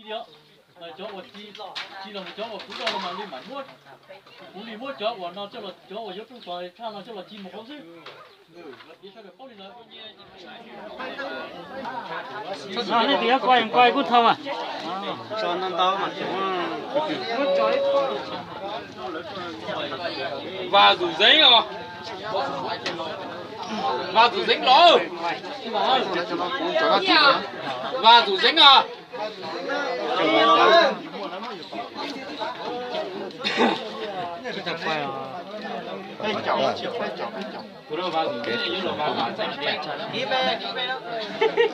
Cov uas ci, ci los mus cov uas kuv do los mas li mam muab, kuv li muab cov uas no coj los, cov uas yuav rooj tog tshaj no coj los ci mus qhov xwb. Sawv daws paub li lawm. Nej tus yuav koi koi kuj thau mas. Vas Dum Zeeb os. Vas Dum Zeeb los. Vas Dum Zeeb os.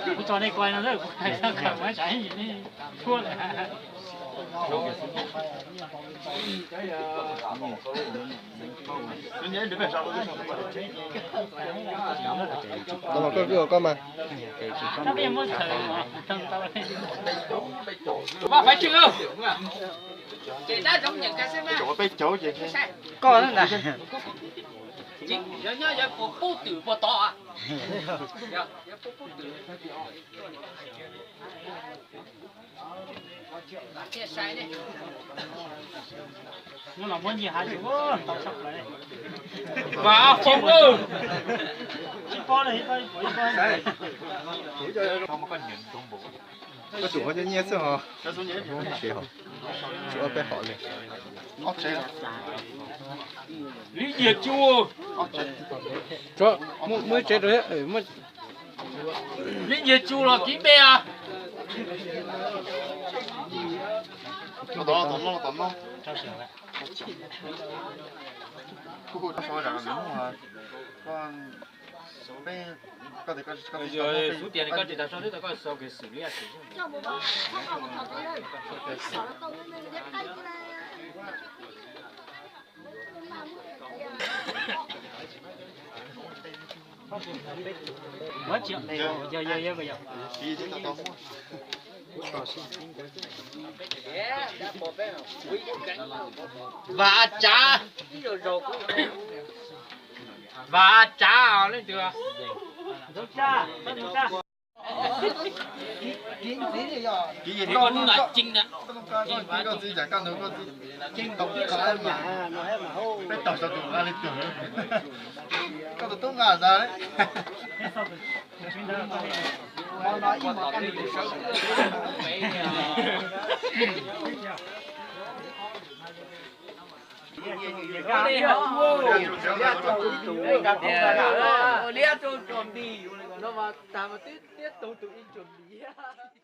Kuv tso nej koi no, kuv hais txog kawm mas tsam nej tshuab lawm. Tau mas koj kwv ua koj mas. Peb caug ces koj ntag. Nyob nyob yuav puas pub twm puas tod. Yuav puas pub twm. Muab los muab nyias hav tsuas tau tshaj plaws. Mas foom, tsib pob, ib pob, ib pob. Koj tsum qhov nyiaj xwb hos. Tsev hos, tsum ob peb hom li. Li nyias tsuj. Muaj ib tsev rau thiab. Li nyias tsuj los kiv npe as. Tom no, tom no. Kuv kuj tau sau zam lwm hnub. Peb, koj tias koj tsis tau sau, koj tsis tau sau twb tau koj sau kev xwm li. Vas Tsav, Vas Tsav leej twg? Koj txiv cas koj nug koj txiv, peb tau sau tus nqa li twg? Koj tus tub nqa ntag. Liab rau tsuas npis, no mas tag mas twb tiab tug tus ib tsuas npis.